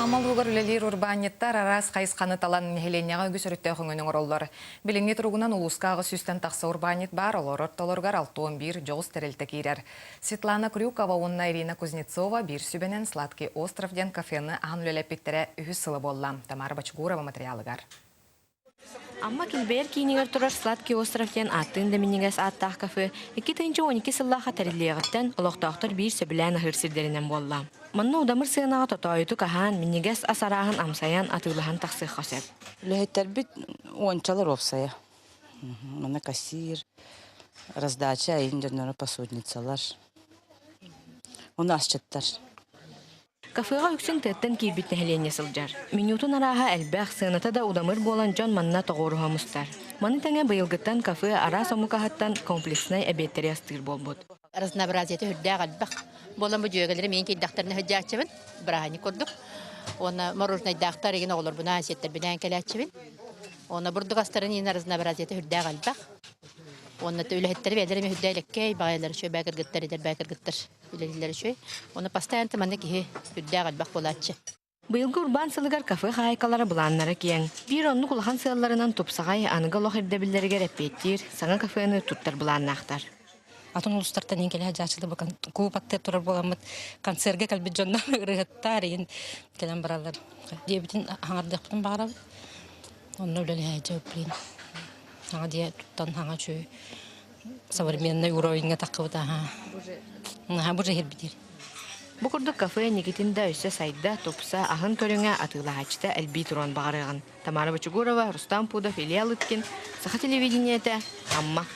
Амма улууһугар үлэлиир урбаанньыттар араас хайысханы талан нэһилиэнньэҕэ үгүс өрүттээх өҥөнү оҥороллор. Билиҥҥи туругунан улууска 800-тэн тахса урбаанньыт баар, олор ортолоругар 61 дьоҕус тэрилтэ киирэр. Светлана Крюкова уонна Ирина Кузнецова биир сүбэнэн «Сладкий остров» диэн кафены аһан үлэлэппиттэрэ үһүс сыла буолла. Тамара Бочкурова материалыгар. Амма килбэйэр киинигэр турар «Сладкий остров» диэн ааттыын да минньигэс ааттаах кафе 2012 сыллаахха тэриллиэҕиттэн олохтоохтор биир сөбүлээн аһыыр сирдэринэн буолла. Манна удамыр сыанаҕа тотоойутук аһаан, минньигэс ас арааһын амсайан, атыылаһан тахсыахха сөп. Үлэһиттэрбит уончалар уопсайа. Манна кассир, раздача айын дьонноро посудницалар, уну асчыттар. Кафеҕа үксүн тыаттан киирбит нэһилиэнньэ сылдьар. Менютун арааһа элбэх, сыаната да удамыр буолан дьон манна тоҕуоруһа мустар. Маны тэҥэ быйылгыттан кафе араас омук аһыттан комплекснай эбиэттэри астыыр буолбут. Разнообразиета үрдээх элбэх. Буолан бу дьүөгэлэрим миин киирдэхтэринэ сылдьааччыбын, бырааһынньык курдук. Уонна мороженайдаахтар игин оҕолорбунаан, сиэттэрбинээн кэлээччибин. Уонна бурдук астарын иин разнообразиета үрдээх элбэх. Уонна үлэһиттэри бэйэлэрэ эмиэ үрдээх элэккэй, баҕайылар үчүгэй бээ кыргыттар, эдэр бээ кыргыттар. Үлэлииллэр үчүгэй. Уонна постоянно манна киһи үрдээх элбэх буолааччы. Быйылгы урбаан сылыгар кафе хаһаайкалара былааннара киэҥ. Биир оннук улахан сыалларынан тупсаҕай, аныгы олох ирдэбиллэригэр эппиэттиир саҥа кафены туттар былааннаахтар. Атын улуустартан иин кэлэ сылдьааччылар бу клуб аттыгар турар буоламмыт концерга кэлбит дьоннор ырыаһыттар иин кэлэн бараллар. Диэбитин хаҥардыахпытын баҕарабыт. Онно үлэлэһээдьэ блин. Саҥа дьиэ туттан саҥа үчүгэй современный уровеньҥа таххыбыт аһаа. Аһаа бу же иһирбитир. Бу курдук кафе инникитин да өссө сайда, тупса, аһын көрүҥэ атыылаһааччыта элбии туруон баҕарыаҕын. Тамара Бочугурова, Рустам Пудов, Илья Лыткин, Саха телевидениетэ, Амма.